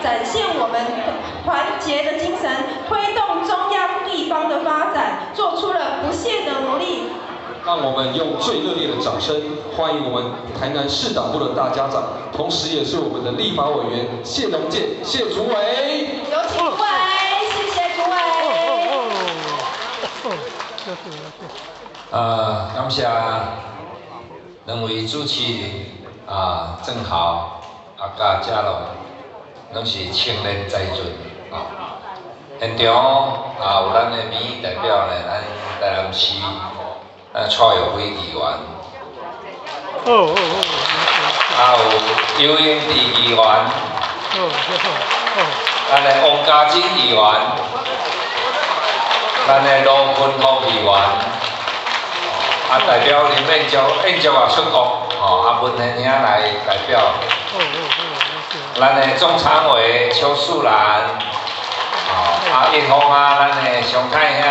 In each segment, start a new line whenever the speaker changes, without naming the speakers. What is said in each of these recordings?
展現我們團結的精神，推動中央地方的發展，做出了不懈的努力。
讓我們用最熱烈的掌聲，歡迎我們台南市黨部的大家長，同時也是我們的立法委員謝龍介謝主委。
有請主委，謝謝主委。
感謝兩位主持人啊，鄭豪啊，佮嘉龍，攏是青年才俊啊。現場啊，有咱的民意代表呢，咱台南市咱蔡玉輝議員，啊有游盈智議員，咱的王家珍議員，咱的羅坤福議員，啊代表林彥竹，彥竹也出國，吼，啊文賢兄來代表，咱的中常委邱樹蘭，吼，啊一方啊，咱的尚泰兄。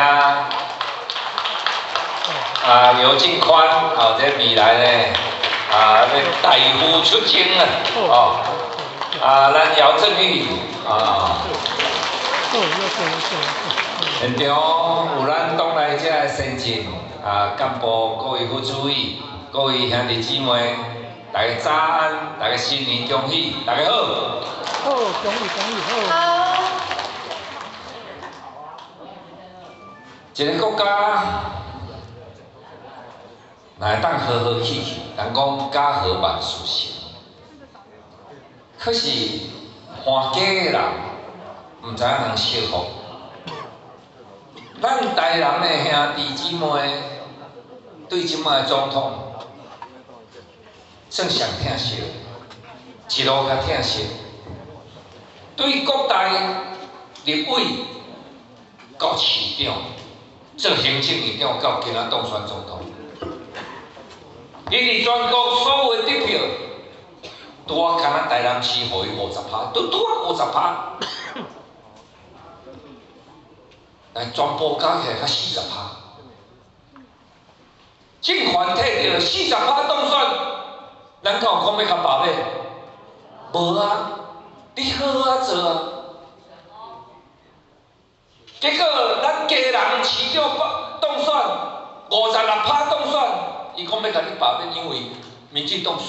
啊，尤進寬，哦，這未來呢，啊，欲代父出征啊，哦，啊，咱姚振宇，啊，現場有咱黨內這个先進啊幹部，各位副主委，各位兄弟姊妹，大家早安，大家新年恭喜，大家好。
好，恭喜恭喜好。
好。
一个國家若會當和和氣氣，人講家和萬事成。可是換家的人，毋知影通惜福。咱台南的兄弟姊妹，對這擺的總統，算上疼惜，一路較疼惜。對國大立委到市長，做行政院長到今仔當選總統。伊佇全國所有的得票，拄仔敢若台南市予伊50趴，都拄仔50趴，但全部加起來才40趴。政權摕著40趴當選，咱敢有講欲共罷免？無啊，你好好仔做啊。結果咱基隆市長當選56趴當選。伊講欲共你罷免，因為民進黨輸。